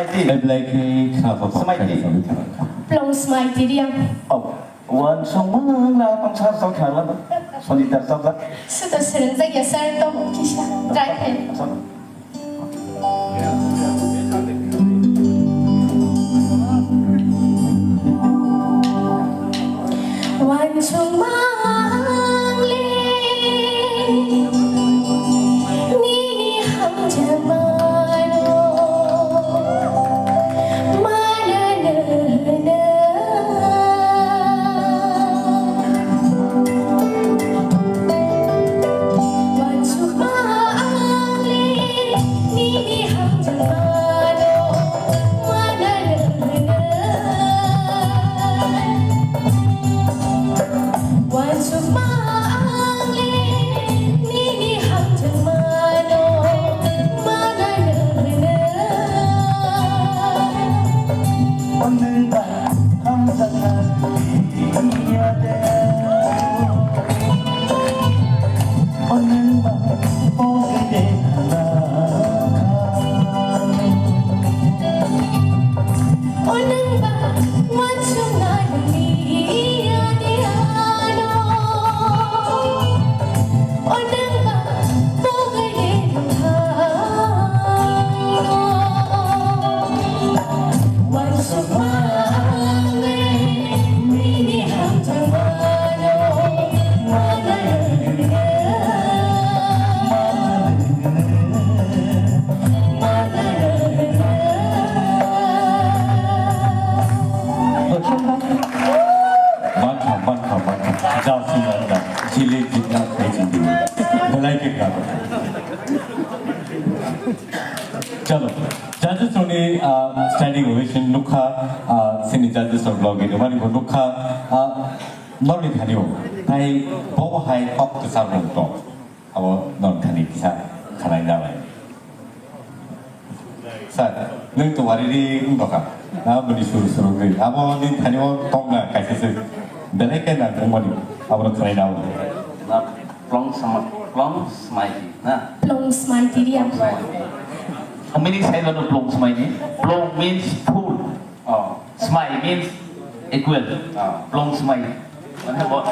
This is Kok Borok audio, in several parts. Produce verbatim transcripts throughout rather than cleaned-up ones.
Smaiti. Eblai khe khna kho kho Smaiti. Khe sabi khna kha. Plong Smaiti riya. Oh, wan song mang na tong sar song khna la. Sonita sab da. Suto sereng jak ya sir to kisa. Try khe. Sab. Wansukmang le nini hamjakmano mananana. Wansukmang le nini hamjakmano mananana. Wansukmang le nini hamjakmano mananana. Oneng ba hamjakmani ya de. Oneng ba pogede halakha. Oneng ba wansuknani ya de ano. Oneng ba pogede halakha. Mankha, mankha, mankha. Jao singha da. Jili jitna khai jindi. Belai khe kha. Chalo. Judges rokni, ah, standing ovation nukha, ah, sini judges rok logi rwmani bo nukha, ah, norni thani o. Tai bo hai kok kwchar rok tong. Abo norni thani kisa khanai nalai. Sir, nwng to wari ri wng dokha. Na bini suru suru ri. Abo ni thani o tong na kaisa se. Belai khe na wngmani. Abo khanai nalai. Na plong sama, plong smai. Na? Plong smai tiri ang. Meaning sai mano plong smai ni? Plong means full. Oh. Smai means equal. Oh. Plong smai. Mane bo.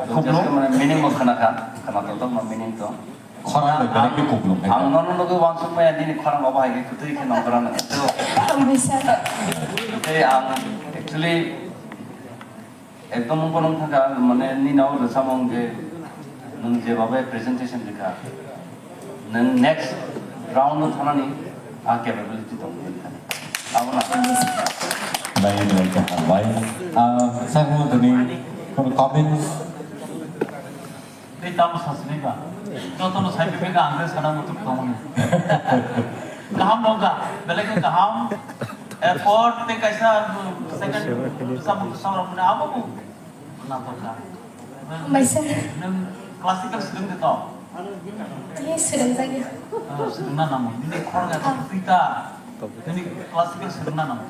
Kuplung? Just mane meaning bo khana kha, khana to to, meaning to. Khorang bai belai khe kuplung khe. Ang nono logi wansuk maya nini khorang obo hai khe kwtwi khe nongkhorang. Ang bisa. Tei ang actually Ekdom wngkha nung thangkha, mane, nini o rwchapmung je nwng jebabe presentation rwkha, nwng next round o thanani a capability tong, nini thani. Abo na. Bai, bai, kaham bai. Ah, sakno tini kono comments? Tei tamo sasini ba. Jotono sai bebega ang sana mutuk tongoni. Kaham nongkha, belai khe kaham. Effort tei kaisa, uh, second samung samung mane abo bo natok kha. Hambai sir. Nwng classical swrwng de to? Tei swrwng jagya. Ah, swrwngna namo. Nini khorang ya to tita. Nini classical swrwngna namo.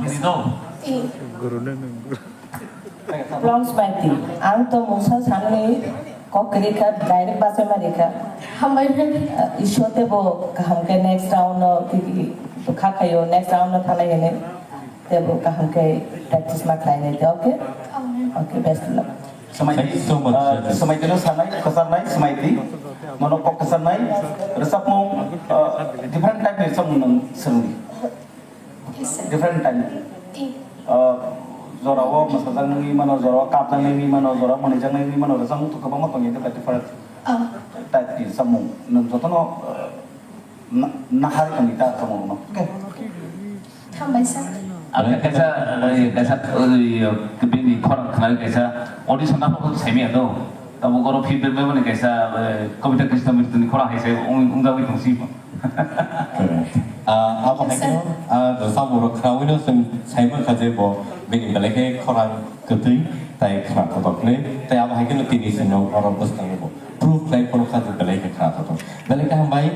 Nini do? Tei. Guru na nang guru. Long smai twi. Ang to mungsa samni kok kwrwi kha, direct bachai ma rikha. Hambai kha. Ah, Ishwar tei bo kaham khe next round no twi kha khaio, next round no thanai hinwi. Tei bo kaham khe practice ma khlai nai tei, okay? Okay, best of luck. Thank you so much, ah, sir. Swmai twi no sanai, kwcharnai, swmai twi. Mono kok kwcharnai, rwchapmung, ah, different type ni rwchapmung nang swrwngdi. Yes, sir. Different type. Eh. Ah, jorao mwsajak nangwi mano, jorao kapjak nangwi mano, jorao mwnwijak nangwi mano, rwchapmung to kwbangma tongwi different, ah, type ni rwchapmung. Nwng jotono, ah, na-, nahar tongwi ta rwchapmung rwno. Okay. Hambai sir. Ang kaisa, eh, kaisa, eh, bini khorang khnawi kaisa audition naphok saimaya do. Tabuk oro feedback bai mani kaisa, eh, Kobita Krishna Mitrani khorang hai se wng-, wngjagwi tongsi. Correct. Ah, abo hai kheno, ah, samung rok khnawi no chwng sai mankha je bo bini belai khe khorang kwtwi tai khna kotor khe, tai abo hai kheno tini chwng no oro bwskang bo proof khlai phano kha je belai khe khna kotor. Belai khe hambai.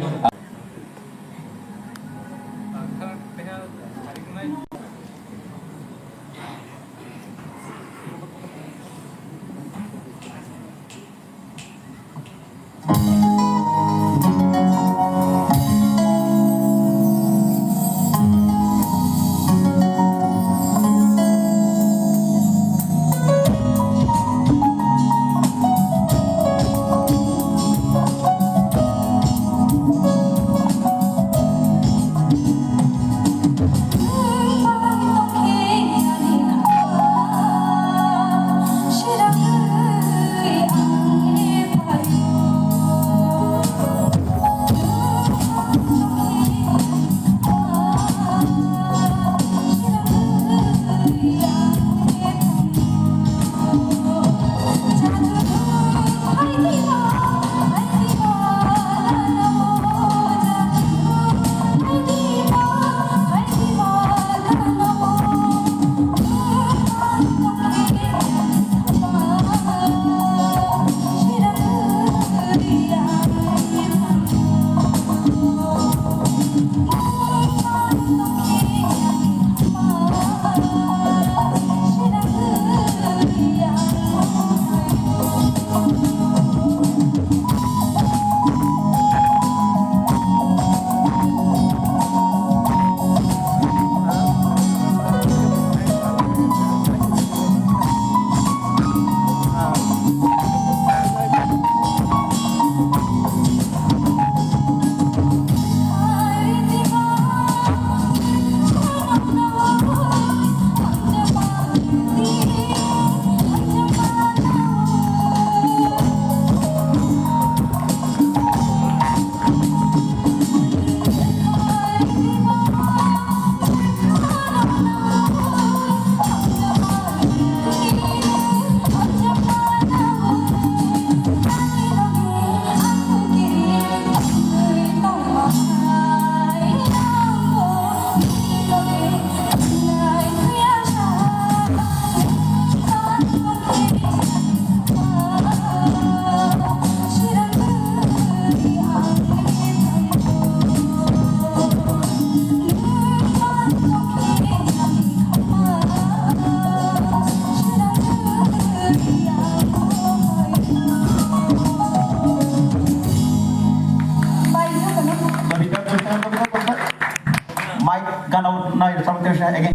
Gana nai rwchapmung tei again.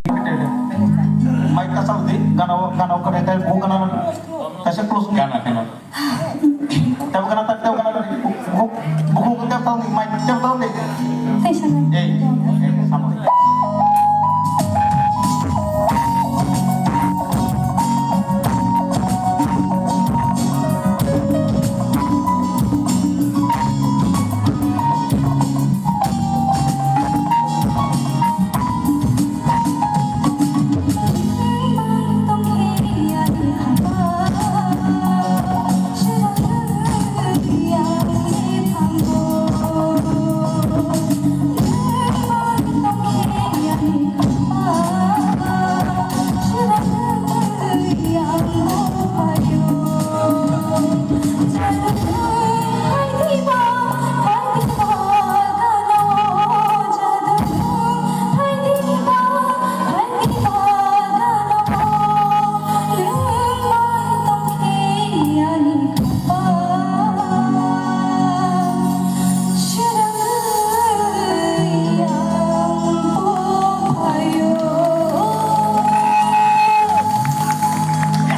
Mic ta chaldi, gana, gana kwrwi tei bo gana kaisa close gana kheno. Tebo gana tak, tebo gana tak. Bukhuk, bukhuk tebo tang di, mic tebo tang di. Tei sana. Ei, ei, sama.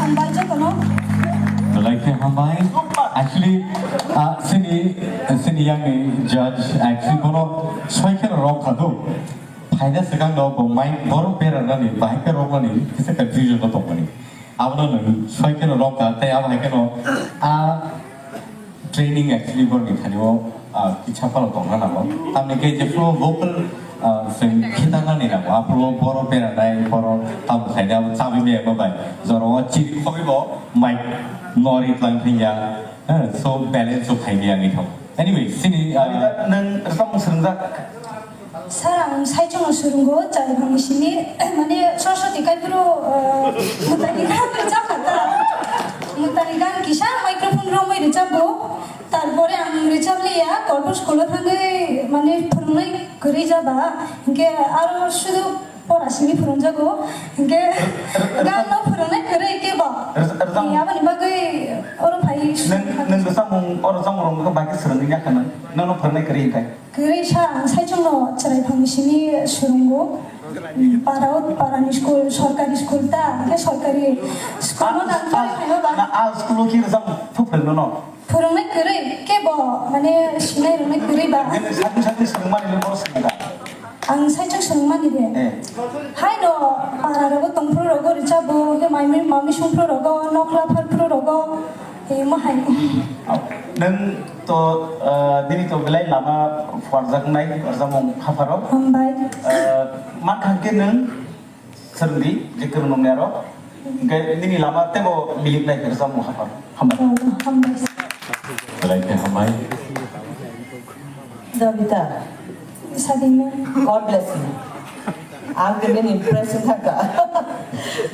Hambai jotono. Belai khe hambai. Actually, ah, sini, sini yang ni judge, actually, bono soi kheno wrong kha do. Phaina swkang no bo mic borok bera nani, bahai khe rok nani, kisa confusion no tong mani. Abono nwng soi kheno wrong kha, tei abo hai kheno, ah, training actually borokni thani o, ah, kisa phano tongna nango. Tamni khe jephru vocal, ah, chwng khitanani nango. Aphuru borok beranai, borok tamo khainai, abo chabi maya bo bai. Jora o chiri khogwi bo mic nori tlang thangya. Eh, so balance o khaimaya wngwi thango. Anyway, sini, ah, nwng rwchapmung swrwngjak? Sir, ang saichungno swrwngo, chai phangni simi, mane, Saraswati Kaipuro, eh, mwtani gan rwchapkha ta. Mwtani gan kisa microphone romwi rwchapgo. Tarpore ang rwchapliya, Kolpo school-o thangwi, mane, phwrwngnai kwrwi jaba. Hinkhe aro sudu pora simi phwrwngjago. Hinkhe ganno phwrwngnai kwrwi kebo. Rwchap-, rwchap-, Aboni bagwi oro phai. Nwng, nwng rwchapmung, o rwchapmung rok bai khe swrwngwi ya kha nwng? Nwngno phwrwngnai kwrwi hinkhe? Kwrwi sa, ang saichungno chwrai phangni simi swrwngo. Para o, parani school, sorkari school ta, hwnkhe sorkari school no nang phai phai ba. Na al school o khe rwchap phu phwrwngno no? Phwrwngnai kwrwi, kebo, mane, sinai rwnai kwrwi ba. Nini sakni sakni swrwngmani le bono swrwng da? Ang saichung swrwngmani de. Eh. Haino, para rogo tongphuru rogo rwchabo, hwnkhe mami, mami songphuru rogo, nokla pharphuru rogo. Tei mohai. Nwng to, ah, nini to belai lama phuarjaknai, phuarjakmung hapharo. Hambai. Ah, mankha khe nwng swrwngdi, je kwrwng nungya rok. Hinkhe nini lama teibo miliknai phuarjakmung hapharo. Hambai. Oh, hambai. Belai khe hambai. Dabita. Sadime. God bless you. Ang khe bini impress wngkha kha.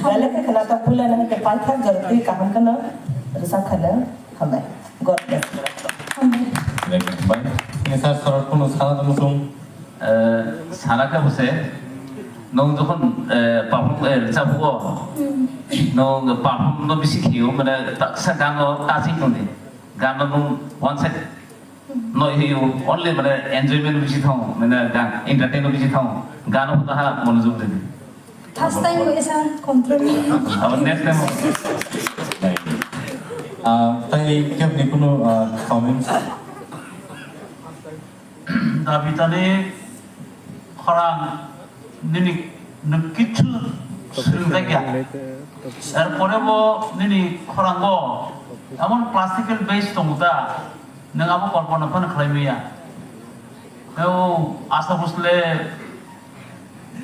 Belai khe khwnathok puila nang khe paithak jora twi kaham kheno rwchap khano hambai. God bless you. Hambai. Belai khe hambai. Nini sir, sorot kuno sana tongmung sung? Eh, sana khe bose. Nwng jokhon, eh, perform, eh, rwchaphugo. Hmm. Nwng perform no bisi khiyo, mane taksa gano touching tongdi. Gano nwng one side no, you only mane enjoyment bisi thong, mane gan, entertain bisi thong, gano photo ha monojog di. First time ko esa control. Abo next time. Ah, tai kebni kuno, ah, comments? Dabitani khorang nini nwng kichu swrwngjakya. Erpore bo nini khorango emon classical bass tongo da, nwng abo kolpona phano khlai maya. O Asha Bhosle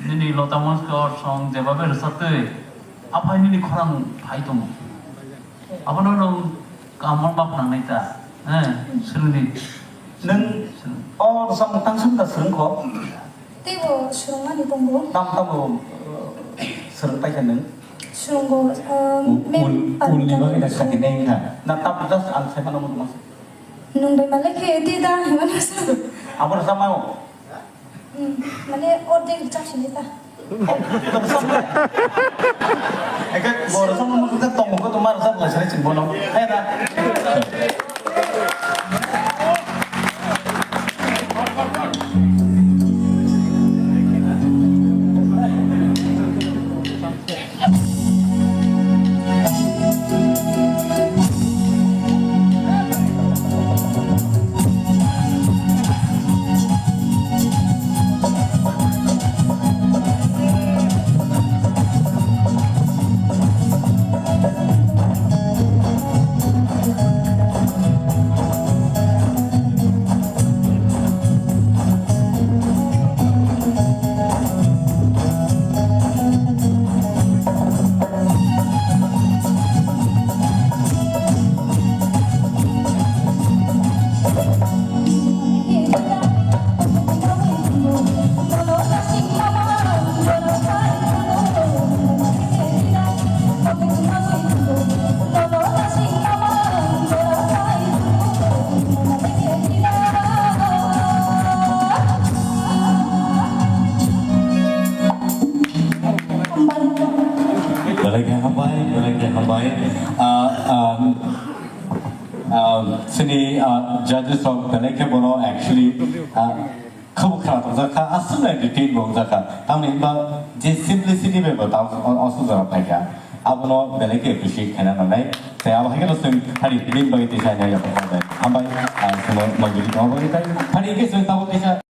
nini Lata Mangeshkar song jebabe rwchaptwi, aphai nini khorang phai tongo. Abono nwng kamal ma phangnai ta, eh, swrwngdi. Nwng o rwchapmung tang song da swrwngkho? Teibo swrwngmani tongo. Tamo tamo, eh, swrwng paikha nwng? Swrwngo, eh, Un-, mem un-, unni bagwi da khatinai wngkha. Na tamo just ang sai phano muchungma se. Nwng bai malai khe tei da himano sa. Abo rwchapmao? Hmm, mane ordek rwchap sinai ta. Eke, bo rwchapmung tongmung ko tongma rwchap lai sinai chwng bono. Hai da. Hambai, ah, um, um, chini, ah, judges rok belai khe bono actually, ah, khubu khara tongjak kha, aswk entertain bo wngjak kha. Tamni hwnba je simplicity bai bo ta o, o, o sujak rok phai kha. Abono belai khe appreciate khaina nangnai. Tei abo hai kheno chwng hari himni bagwi tisa nai rok hambai. Hambai, ah, chwngno manjui tongma bagwi tei. Hari khe chwng tabuk tisa